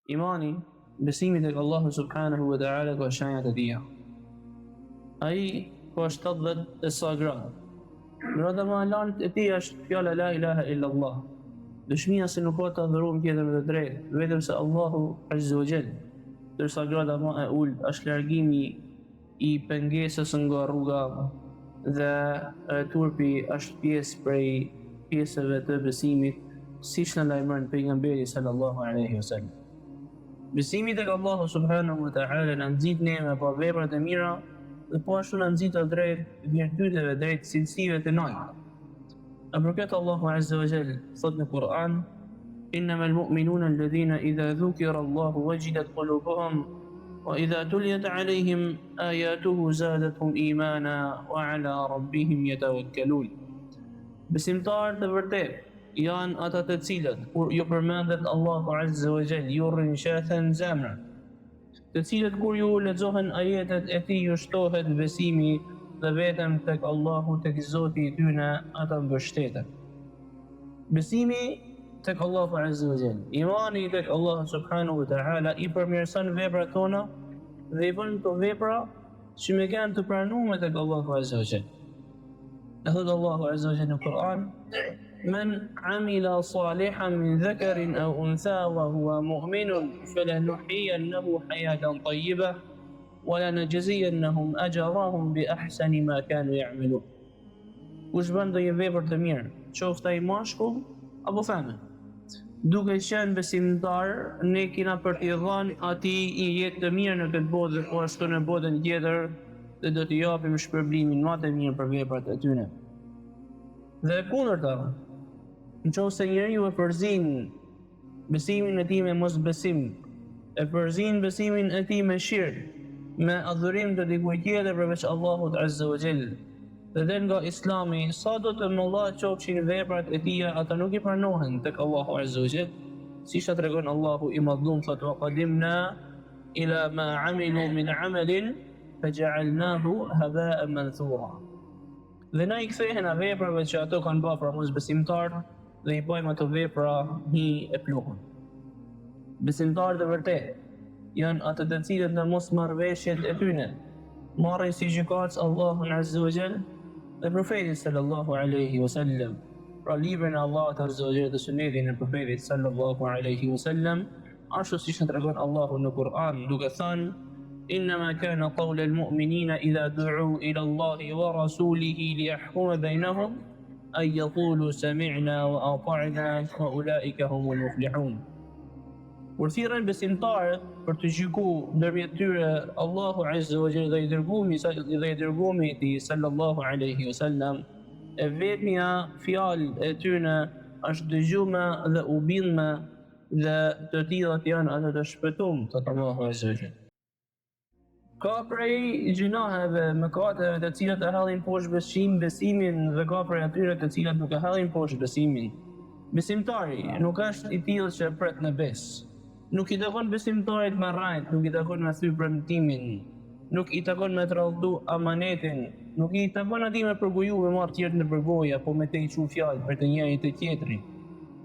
Imani, besimi tek Allahu subhanahu wa ta'ala ka shenjat e tija. Ai ka 70 e sa gradë. Grada më e lartë e tij është fjala la ilaha illa Allah. Dëshmia se nuk ka të adhuruar tjetër me të drejtë, vetëm se Allahu azza wa jall. Ndërsa grada më e ulët është largimi i pengesës nga rruga dhe turpi është pjesë prej pjesëve të besimit, siç na lajmëron pejgamberi sallallahu alaihi wasallam. Besimi tek Allahu subhanahu wa taala na nxit ne me ba vepra të mira dhe po ashtu na nxit drejt virtyteve, drejt cilësive të nalta. E për këtë Allahu Azza wa Jall thot në Kur'an Innama al-mu'minuna alladhina idha dhukira Allahu wajilat qulubuhum wa idha tuliyat alayhim ayatuhu zadatuhum imana wa ala rabbihim yatawakkalun. Besimtarët e vërtetë janë ata të cilët kur ju përmendet Allahu Azza wa Jall ju rrënqethen zemrat të cilët kur ju lexohen ajetet e tij ju shtohet besimi dhe vetëm tek Allahu tek Zoti i tyne ata mbështeten. Besimi tek Allahu Azza wa Jall, imani tek Allahu Subhanahu wa Ta'ala i përmirëson veprat tona dhe i bën këto vepra që me kenë të pranume tek Allahu Azza wa Jall. E thotë Allahu Azza wa Jall në Kur'an, Men amila salihan min dhakarin aw untha wa huwa mu'minun falanuhyiyannahu hayatan tayyibah wa lanajziyannahum ajrahum bi ahsani ma kanu ya'malun. Kush bën ndonjë vepër të mirë, qoftë ai mashkull apo femër, duke qenë besimtar, ne kena për t'i dhënë atij një jetë të mirë në këtë botë dhe po ashtu në botën tjetër dhe do t'i japim shpërblimin më të mirë për veprat e tyre. Dhe e kundërta, në qoftë se njeriu e përzin besimin e tij me mosbesim, e përzin besimin e tij me shirk, me adhurim të dikujt tjetër përveç Allahut Azza wa Jall, dhe del nga Islami, sado të mëdha qofshin veprat e tija, ato nuk i pranohen tek Allahu Azza wa Jall, siç ta tregon Allahu i madhërum thotë wa qadimna ila ma amilu min amalin fa ja'alnahu haba'an manthura. Dhe na i kthehena veprave që ato kanë ba pra mosbesimtarët dhe i bëjmë ato vepra hi e pluhur. Besimtarët e vërtetë janë ata të cilët në mosmarrëveshjet e tyne marrin si gjykatës Allahun Azza wa Jall dhe Profetin sallallahu alaihi wasallam, pra librin e Allahut Azza wa Jall dhe sunetin e Profetit sallallahu alaihi wasallam, Ashtu siç na tregon Allahu në Kur'an, duke thënë: "Innama kana qawla al-mu'minina idha du'u ila Allahi wa rasulihi liyahkuma bainahum an yaqulu sami'na wa ata'na wa ulaika humul muflihun." Kur thirren besimtarët për të gjyku ndërmjet tyre Allahu Azza wa Jalla dhe i dërgumi dhe i dërgumi i tij sallallahu alaihi wasallam, e vetmja fjalë e tyre është dëgjume dhe u bindme Dhe të tillët janë ata të shpëtum, thotë Allahu Azza wa Jall. Ka prej gjynaheve, mëkateve të cilat e hedhin poshtë besim, besimin dhe ka prej atyre të cilat nuk e hedhin poshtë besimin. Besimtari nuk është i tillë që pret në besë. Nuk i takon besimtarit me rrajt, nuk i takon me thy premtimin, nuk i takon me tradhtu amanetin, nuk i takon atij me përgoju me marrë tjerët nëpër gojë apo me tejçu fjalë prej të njërit te tjetri.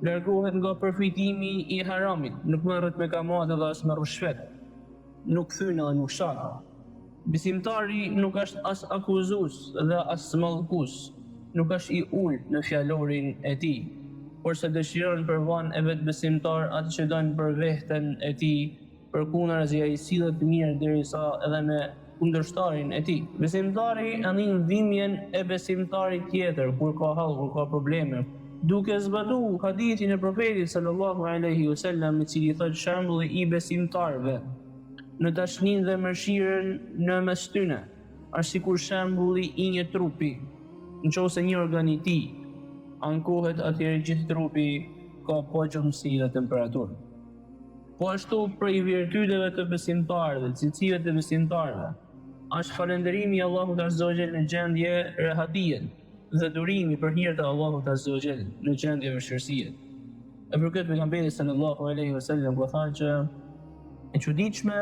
Largohet nga përfitimi i haramit, nuk merret me kamatë dhe as me rryshfet, nuk thyn dhe nuk shan. Besimtari nuk është as akuzues dhe as mallkues, nuk është i ulët në fjalorin e tij, porse dëshiron për vllanë e vet besimtar atë që don për vehten e tij, Përkundrazi ai sillet mirë derisa edhe me kundërshtarin e tij. Besimtari e ndin dhimbjen e besimtarit tjetër kur ka hall, kur ka probleme. Duke zbatu hadithin e Profetit sallallahu alaihi wasallam, i cili thotë shembulli i besimtarëve në dashninë dhe mëshirën në mes tyne, është sikur shembulli i një trupi. Në qoftë se një organ i tij ankohet, atëherë gjithë trupi ka pagjumësi dhe temperaturë. Po ashtu prej virtyteve të besimtarëve, cilësive të besimtarëve, është falënderimi i Allahut Azza wa Jall në gjendje rehatie dhe durimi për hir të Allahut Azza wa Jall në gjendje vështirësie. E për këtë pejgamberi sallallahu alaihi wasallam ka thënë që e çuditshme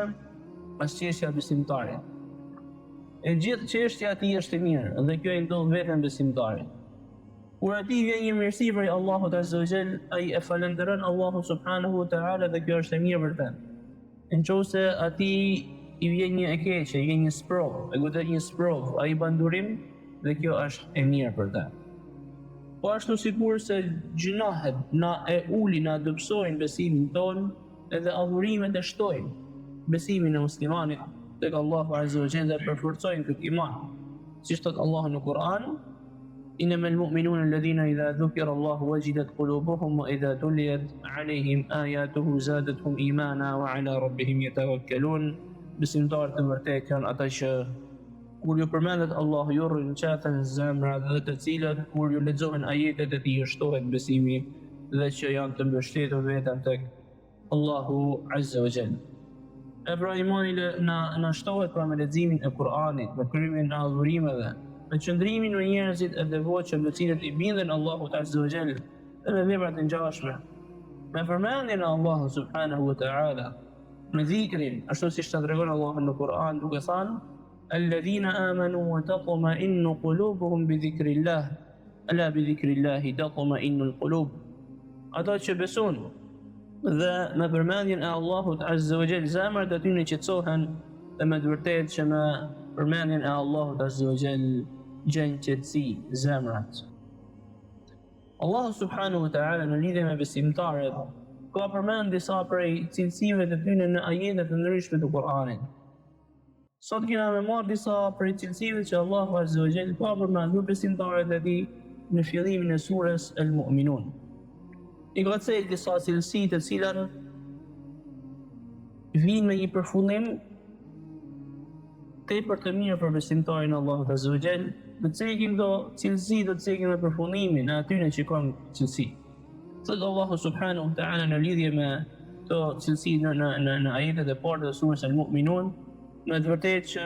është çështja e besimtarit. E gjithë çështja e tij është e mirë dhe kjo i ndodh vetëm besimtarit. Kur atij i vjen një mirësi prej Allahut Azza wa Jall, ai e falënderon Allahun subhanahu wa taala dhe kjo është e mirë për të. Në qoftë se atij i vjen një e keqe, i vjen një sprovë, e godet një sprovë, ai bën durim dhe kjo është e mirë për të. Po ashtu sikurse gjynahet na e ulin, na dobësojnë besimin tonë, edhe adhurimet e shtojnë besimin e muslimanit tek Allahu Azza wa Jall dhe përforcojnë këtë iman. Siç thotë Allahu në Kur'an, Innama al-mu'minuna alladhina idha dhukira Allahu wajilat qulubuhum wa idha tuliyat alayhim ayatuhu zadatuhum imana wa ala rabbihim yatawakkalun. Besimtarët e vërtetë janë ata që kur ju përmendet Allahu ju rrënqethen zemrat dhe të cilët kur ju lexohen ajetet e tij ju shtohet besimi dhe që janë të mbështetur vetëm tek Allahu Azza wa Jall. E pra imani na, na shtohet pra me leximin e Kur'anit, me kryerjen e adhurimeve, me qëndrimin me njerëzit e devotshëm të cilët i binden Allahut Azza wa Jall dhe me veprat e ngjashme. Me përmendjen e Allahut subhanahu wa ta'ala, me dhikrin, ashtu siç na tregon Allahu në Kur'an duke thënë: "Alladhina amanu wa tatma'innu qulubuhum bi dhikrillah." Ala bi dhikrillahi tatma'innul qulub. Ata që besun dhe me përmendjen e Allahut Azza wa Jall zemrat e tyre qetësohen dhe me të vërtetë që me përmendjen e Allahut Azza wa Jall gjen qetësi zemrat. Allahu subhanahu wa ta'ala në lidhje me besimtarët ka përmend disa prej cilësive të tyre në ajete të ndryshme të Kur'anit. Sot kena me marrë disa prej cilësive që Allahu Azza wa Jall ka përmendur besimtarët e tij në fillimin e sures El Mu'minun. I ka cek disa cilësi të cilat vijnë me një përfundim tepër të mirë për besimtarin e Allahut Azza wa Jall, do të cekim këto cilësi, do të cekim me përfundimin e atyre që kanë cilësi. Thotë Allahu subhanahu wa ta'ala në lidhje me këto cilësi në në në në ajetet e parë të surës Al-Mu'minun, me të vërtetë që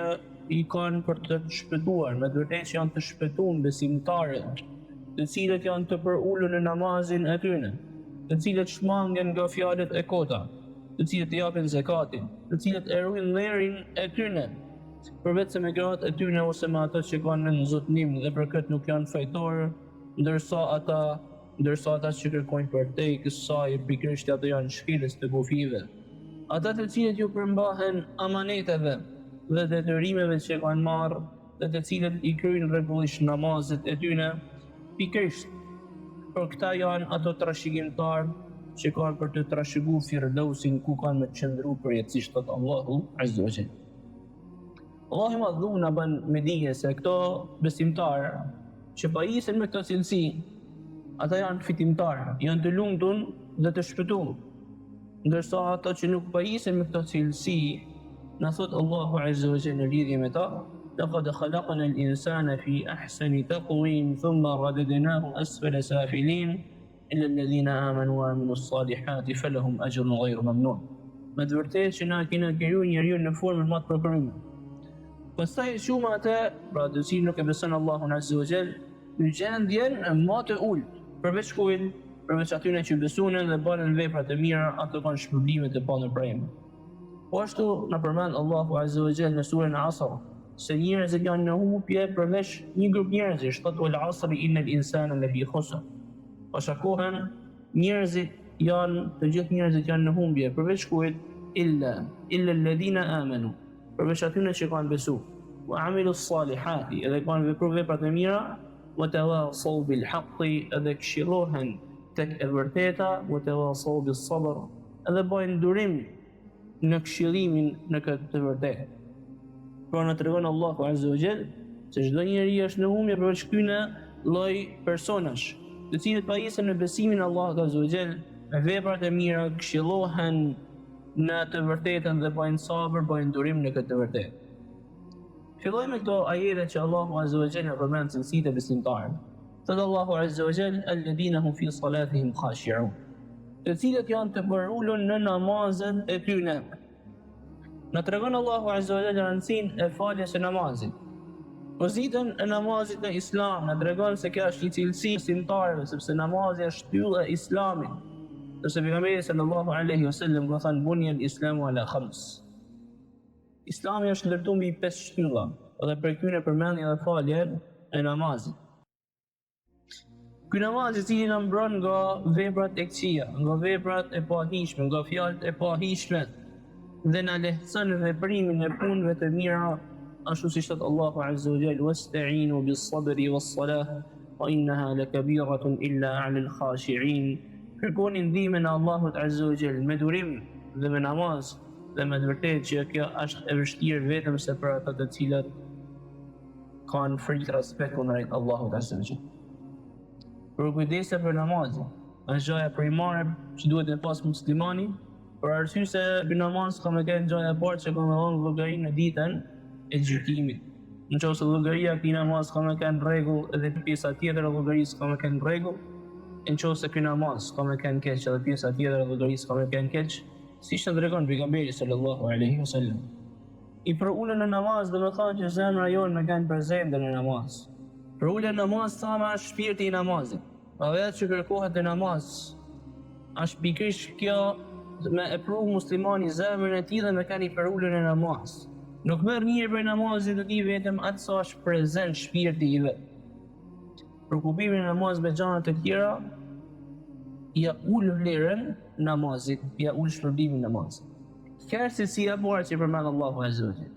i kanë për të shpëtuar, me të vërtetë që janë të shpëtuar besimtarët, të cilët janë të përulur në namazin e tyre, të cilët shmangen nga fjalët e kota, të cilët japin zekatin, të cilët e ruajnë nderin e tyre, përveç se me gratë e tyre ose me ato që kanë nën zotnim dhe për këtë nuk janë fajtorë, ndërsa ata ndërsa ata që kërkojnë përtej kësaj pikërisht ato janë shkelës të kufijve. Ata të cilët ju përmbahen amaneteve dhe detyrimeve që kanë marrë dhe të cilët i kryejnë rregullisht namazet e tyre, pikërisht por këta janë ato trashëgimtarë që kanë për të trashëguar Firdausin ku kanë me qëndru përjetësisht, thotë Allahu Azza wa Jall. Allahu i Madhëruar na bën me dije se këto besimtarë që pajisen me këto cilësi, ata janë fitimtarë, janë të lumtur dhe të shpëtuar. Ndërsa ata që nuk pajisen me këto cilësi, na thot Allahu Azza wa Jall në lidhje me ta, laqad khalaqna al-insana fi ahsani taqwim thumma radadnahu asfala safilin. Illa alladhina amanu wa amilu salihati falahum ajrun ghayru mamnun. Me të vërtetë që na kena kriju njeriun në formën më të përkryme. Pastaj e çuam atë, pra të cilin nuk e beson Allahun Azza wa Jall, në gjendjen më të ulët, përveç kujt, përveç atyre që besuan dhe bënë vepra të mira, ato kanë shpërblime të pandërprerë. Po ashtu na përmend Allahu Azza wa Jall në surën Asr se njerëzit janë në humbje përveç një grup njerëzish, thotë wal asri innal insana lafi khusr. Pasha kohën, njerëzit janë, të gjithë njerëzit janë në humbje, përveç kujt, illa, illa alladhina amanu, përveç atyre që kanë besu, wa amilu salihati, edhe kanë vepru veprat e mira, wa tawasaw bil haqqi, edhe këshillohen tek e vërteta, wa tawasaw bis sabr, edhe bajnë durim në këshillimin në këtë të vërtetë. Pra na tregon Allahu Azza wa Jall se çdo njeri është në humbje përveç këtyre lloj personash, të cilët pajisen me besimin e Allahut Azza wa Jall, me veprat e mira, këshillohen në të vërtetën dhe bëjnë sabër, bëjnë durim në këtë të vërtetë. Fillojmë me këto ajete që Allahu Azza wa Jall na përmend cilësitë e besimtarëve. Thotë Allahu Azza wa Jall, "Alladhina hum fi salatihim khashi'un." Të cilët janë të përulur në namazet e tyre. Na tregon Allahu Azza wa Jall rëndësinë e faljes së namazit. Pozitën e namazit në Islam na tregon se kjo është një cilësi e besimtarëve, sepse namazi është shtyllë e Islamit. Sepse pejgamberi sallallahu alaihi wasallam ka thënë buniyal islamu ala khams. Islami është ndërtuar mbi pesë shtylla dhe prej këtyre përmendi edhe faljen e namazit. Ky namaz i cili na mbron nga veprat e këqija, nga veprat e pahijshme, nga fjalët e pahijshme dhe na lehtëson veprimin e punëve të mira, ashtu siç thotë Allahu Azza wa Jall, "Wasta'inu bis-sabri was-salah, wa innaha lakabiratun illa 'alal khashi'in." Kërkoni ndihmën e Allahut Azza wa Jall me durim dhe me namaz, dhe me të vërtetë që kjo është e vështirë vetëm se për ata të cilët kanë frikë respekt kundrejt Allahut Azza wa Jall. Përkujdesja për namazin është gjëja primare që duhet me pas muslimani, për arsye se ky namaz ka me qenë gjëja e parë që ka me dhënë llogari në ditën e gjykimit. Në qoftë se llogaria e këtij namaz ka me qenë rregull edhe pjesa tjetër e llogarisë ka me qenë rregull, në qoftë se ky namaz ka me qenë keq edhe pjesa tjetër e llogarisë ka me qenë keq, siç na tregon pejgamberi sallallahu alaihi wasallam. I përulur në namaz domethonë që zemra jonë me qenë prezente në namaz. Përulja në namaz thamë është shpirti i namazit. Ajo që kërkohet në namaz është pikërisht kjo me e pru muslimani zemrën e tij dhe me qenë i përulur në namaz. Nuk merr njeri prej namazit të tij vetëm atë sa është prezent shpirti i vet. Preokupimi në namaz me gjana të tjera ja ul vlerën namazit, ja ul shpërblimin namazit. Kjo është cilësia e parë që përmend Allahu Azza wa Jall.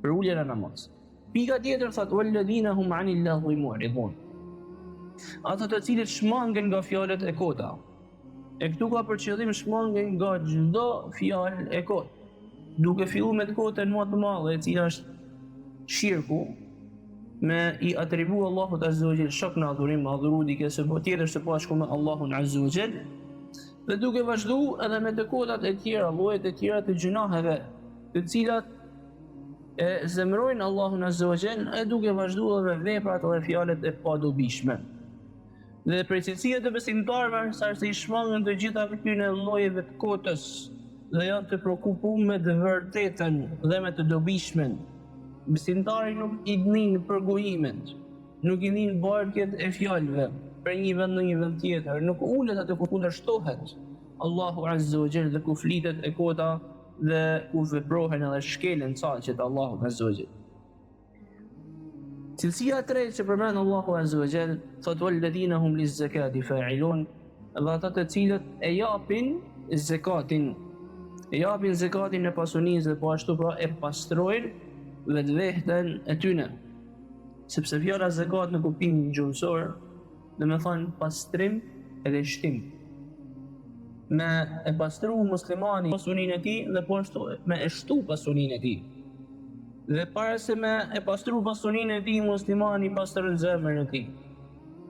Përulja në namaz. Pika tjetër thotë walladhina hum anil lagwi mu'ridun. Ata të cilët shmangen nga fjalët e kota. E këtu ka për qëllim shmangen nga çdo fjalë e kotë. Duke fillu me të kotën më të madhe, e cila është shirku, me i atribu Allahut Azza wa Jall shok në adhurim, adhuru dikë se po tjetër së bashku me Allahun Azza wa Jall, Dhe duke vazhdu edhe me të kotat e tjera, llojet e tjera të gjynaheve, të cilat e zemrojnë Allahun Azza wa Jall, e duke vazhdu edhe me veprat dhe fjalët e padobishme. Dhe prej cilësive të besimtarëve është se i shmangen të gjitha këtyre llojeve të kotës dhe janë të preokupuar me të vërtetën dhe me të dobishmen. Besimtari nuk i nin përgojimet, Nuk i nin bartjet e fjalëve prej një vend në një vend tjetër, nuk ulet aty ku kundërshtohet Allahu Azza wa Jall dhe ku flitet e kota dhe ku veprohen edhe shkelen caqet e Allahut Azza wa Jall. Cilësia e tretë që përmend Allahu Azza wa Jall, thotë walladhina hum liz-zakati fa'ilun, dhe ata të cilët e japin zekatin, e japin zekatin e pasunisë dhe po ashtu pra e pastrojnë vetveten e tyne. Sepse fjala zekat në kuptim gjuhësor, domethonë pastrim edhe shtim. Me e pastru muslimani pasuninë e tij dhe po ashtu me e shtu pasuninë e tij. Dhe para se me e pastru pasuninë e tij, muslimani pastron zemrën e tij.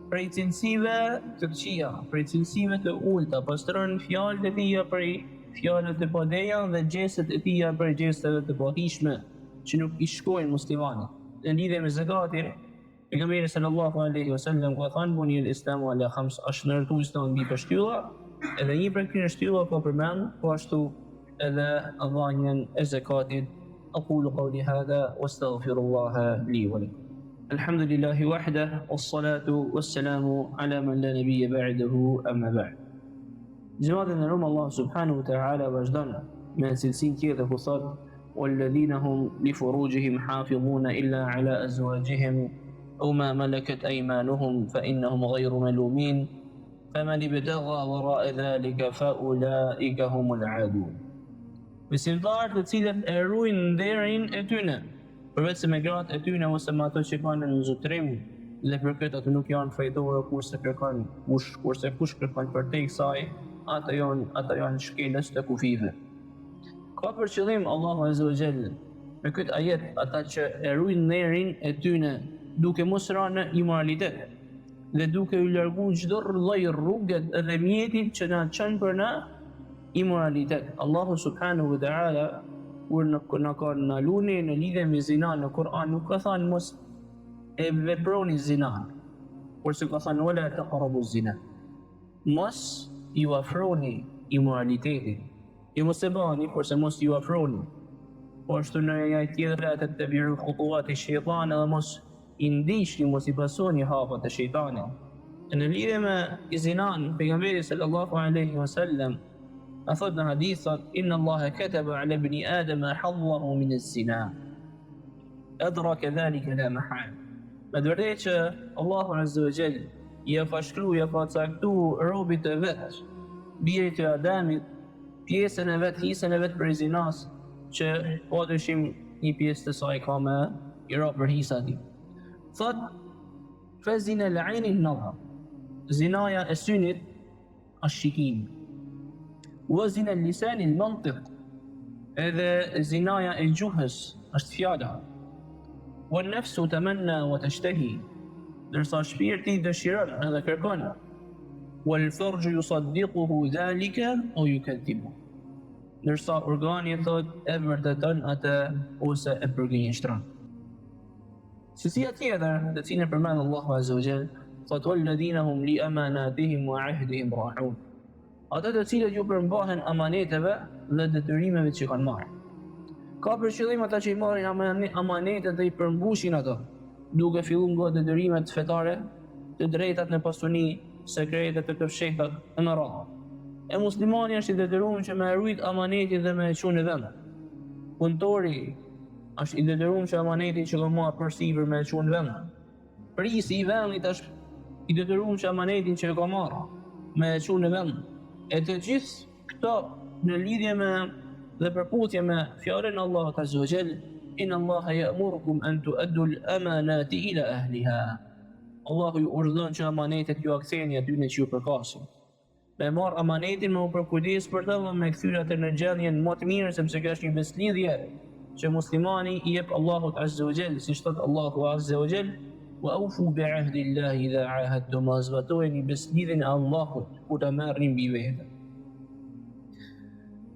Prej cilësive të këqija, prej cilësive të ulta, pastron fjalët e tija prej fjalëve të padeja dhe gjestet e tija prej gjesteve të pahijshme që nuk i shkojnë muslimanit. Në lidhje me zekatin, pejgamberi sallallahu alaihi wasallam ka thënë buni al-islamu ala khams, është ndërtuar islami mbi pesë shtylla, edhe një prej këtyre shtylla ka përmend po ashtu edhe dhënien e zekatit. Aqulu qawli hadha wastaghfirullaha li wa lakum. Alhamdulillahi wahda was-salatu was-salamu ala man la nabiyya ba'dahu amma ba'd. Xhemat i nderum Allah subhanahu wa ta'ala vazhdon me cilësinë tjetër ku thotë Walladhina hum li furujihim hafidhuna illa ala azwajihim aw ma malakat aymanuhum fa innahum ghayru malumin faman ibtagha wara'a dhalika fa ulaika humul adun. Besimtarët të cilët e ruajnë nderin e tyne, përveç se me gratë e tyne ose me ato që kanë në zotërim, dhe për këtë ato nuk janë fajtorë kurse kërkon kush, kurse kush kërkon përtej kësaj, ato janë ata janë shkelës të kufijve. Ka për qëllim Allahu Azza wa Jall me këtë ajet ata që e ruajnë nderin e tyne duke mos ra në imoralitet dhe duke u largu çdo lloj rruge dhe mjeti që na çon për në imoralitet. Allahu subhanahu wa taala kur në na ka ndalu ne në lidhje me zina në Kur'an nuk ka thënë mos e veproni zina, por se ka thënë wala taqrabu zina. Mos ju afroni imoralitetit. Jo mos e bani, por se mos ju afroni. Po ashtu në një ajet tjetër la tettebiu khutuati shejtan edhe mos i ndiqni, mos i pasoni hapat e shejtanit. Në lidhje me zinan, pejgamberi sallallahu alaihi wasallam na thot në hadith thot inna Allaha kataba ala ibni Adama hadhahu min az-zina. Adraka dhalika la mahal. Me të vërtetë që Allahu azza wa jall. Ja ka shkru, ja ka caktu robit të vet, birit të Ademit, pjesën e vet, hisën e vet prej zinas, që pa dyshim një pjesë të saj ka me i ra për hisa atij. Thot, fe zinel ajni nadhar, zinaja e synit është shikimi. Wa zinel lisani l-mantiq, edhe zinaja e gjuhës është fjala. Wa nefsu temenna wa teshtehi, ndërsa shpirti dëshiron edhe kërkon. Wal farju yusaddiquhu dhalika au yukadhibu. Ndërsa organi thot e vërteton atë ose e përgënjeshtron. Cilësia tjetër, të cilën e përmend Allahu Azza wa Jall, thotë walladhina hum li amanatihim wa ahdihim ra'un. Ata të cilët ju përmbahen amaneteve dhe detyrimeve që kanë marrë. Ka për qëllim ata që i marrin amanetet dhe i përmbushin ato, duke filluar nga detyrimet fetare, të drejtat në pasuni, sekretet të fshehtat e me radhë. E muslimani është i detyruar që me rujt amanetin dhe me e çu në vend. Punëtori është i detyruar që amanetin që ka marrë përsipër me e çu në vend. Prijësi i vendit është i detyruar që amanetin që e ka marrë me e çu në vend. E të gjithë këto në lidhje me dhe përputhje me fjalën e Allahut Azza wa Jall, Inna Allaha ya'murukum an tu'addu al-amanati ila ahliha. Allahu ju urdhëron që amanetet t'jua ktheni atyre që ju përkasin. Me marr amanetin me u përkujdes për të dhe me kthy atë në gjendjen më të mirë sepse kjo është një besëlidhje që muslimani i jep Allahut Azza wa Jall, siç thot Allahu Azza wa Jall, wa aufu bi ahdi Allahi idha ahadtum, zbatojeni besëlidhjen e Allahut kur ta merrni mbi vete.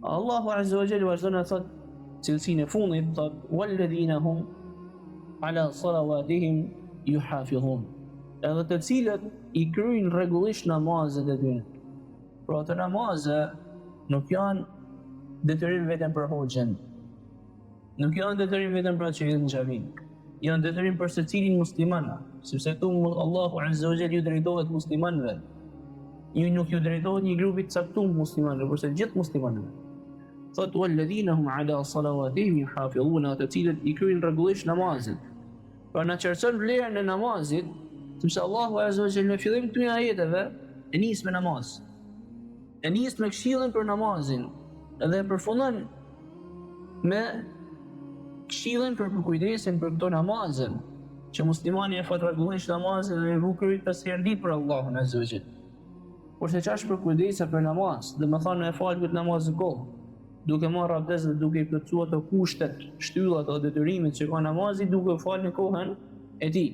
Allahu Azza wa Jall vazhdon e thot cilësinë e fundit, thot walladhina hum ala salawatihim yuhafizun. Edhe të cilët i kryjnë rregullisht namazet e tyre. Pra ato namaze nuk janë detyrim vetëm për hoxhën. Nuk janë detyrim vetëm për atë që vjen në xhami. Janë detyrim për secilin musliman, sepse këtu Allahu Azza wa Jall ju drejtohet muslimanëve. Ju nuk ju drejtohet një grupi të caktuar muslimanëve, por se gjithë muslimanëve. Thot walladhina hum ala salawatihim yuhafizun, të cilët i kryjnë rregullisht namazin. Pra na qartëson vlerën e namazit, sepse Allahu Azza wa Jall në fillim të këtyre ajeteve e nis me namaz. E nis me këshillën për namazin dhe e përfundon me këshillën për përkujdesjen për këto namaze, që muslimani e fal rregullisht namazin dhe e vu kryet pesë herë në ditë për Allahun Azza wa Jall. Kurse ça është përkujdesja për namaz, domethënë me e falë këtë namaz në kohë, duke marrë abdes dhe duke i plotësuar ato kushtet, shtyllat dhe detyrimet që ka namazi duke u falë në kohën e tij.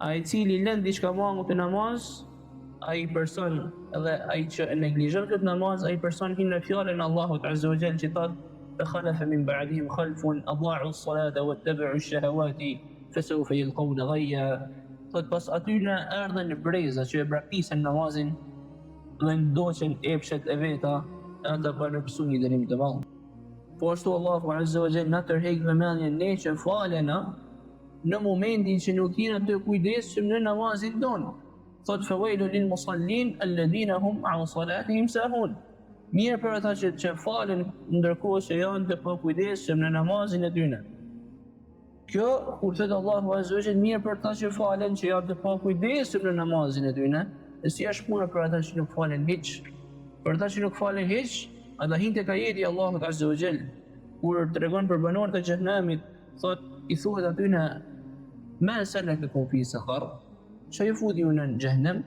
Ai i cili lën diçka mangut në namaz, ai person edhe ai që e neglizhon këtë namaz, ai person hin në fjalën e Allahut Azza wa Jall që thotë fa khalafa min ba'dihim khalfun adaa'u as-salata wattaba'u ash-shahawati fasawfa yalqawna ghayya. Thot pas atyre erdhën breza që e braktisën namazin dhe ndoqën epshet e veta e ata kanë me pësu një dënim të madh. Po ashtu Allahu Azza wa Jall na tërheq vëmendjen ne që falena në momentin që nuk jena të kujdesshëm në namazin tonë. Thot fa wailu lil musallin alladhina hum an salatihim sahun. Mjerë për ata që, që falen ndërkohë që janë të pakujdesshëm në namazin e tyre. Kjo, kur thotë Allahu Azza wa Jall, mjerë për ata që falen që janë të pakujdesshëm në namazin e tyre, e si është puna për ata që nuk falen hiç? Për ata që nuk falen hiç, ata hinë tek ajeti i Allahut Azza wa Jall, kur tregon për banorët e xhehenemit, thot i thuhet atyne ma salakakum fi saqar, Ça ju futi ju në xhehenem?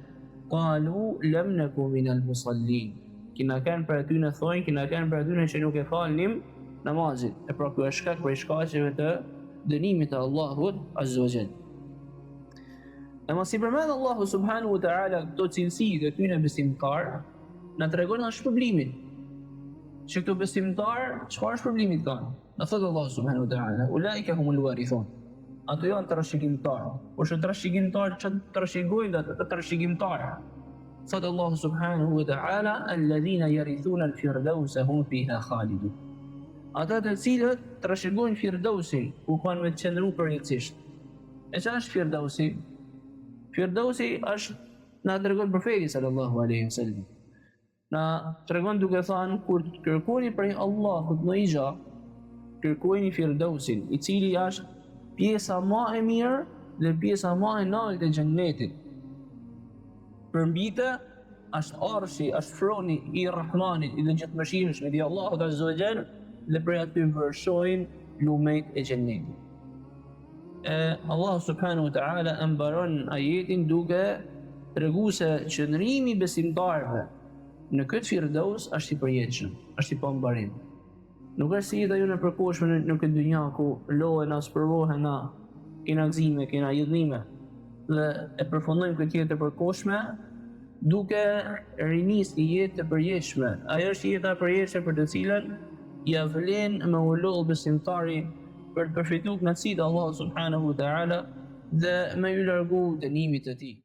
Qalu lam naku min al musallin. Kina kanë prej atyne thonë, kina kanë prej atyne që nuk e falnim namazin. E pra kjo është shkak prej shkaqeve të dënimit të Allahut Azza wa Jall. E masi përmend Allahu subhanahu wa ta'ala këto cilësi të këtyre besimtar, na tregon edhe shpërblimin. Që këto besimtar, çfarë shpërblimi kanë? Na thotë Allahu subhanahu wa ta'ala, ulaika humul warithun. Ato janë trashëgimtarë. Po që trashëgimtarë që trashëgojnë ato të trashëgimtarë. Thotë Allahu subhanahu wa ta'ala, alladhina yarithuna al-firdausa hum fiha khalidun. Ata të cilët trashëgojnë Firdausin, ku kanë me të qëndru përjetësisht. E ça është Firdausi? Firdausi është na tregon profeti sallallahu alaihi wasallam. Na tregon duke thënë kur të kërkoni prej Allahut ndonjë gjë, kërkojeni Firdausin, i cili është pjesa më e mirë dhe pjesa më e naltë e xhennetit. Përmbi të është arshi, është froni i Rahmanit, i të gjithëmëshirshmit, i Allahut Azza wa Jall, dhe prej aty vërshojnë lumejt e xhennetit. E Allahu subhanahu wa taala e mbaron ajetin duke tregu se qëndrimi i besimtarëve në këtë firdaus është i përjetshëm, është i pambarim. Nuk është si jeta jonë e përkohshme në, në këtë dynja ku lodhena, sprovohena, kena gëzime, kena hidhnime dhe e përfundojmë këtë jetë të përkohshme duke rinis një jetë të përjetshme. Ajo është jeta e përjetshme për të cilën ia vlen me u lodh besimtari për të përfituar kënaqësitë e Allahut subhanahu wa taala dhe me iu largu dënimit të tij.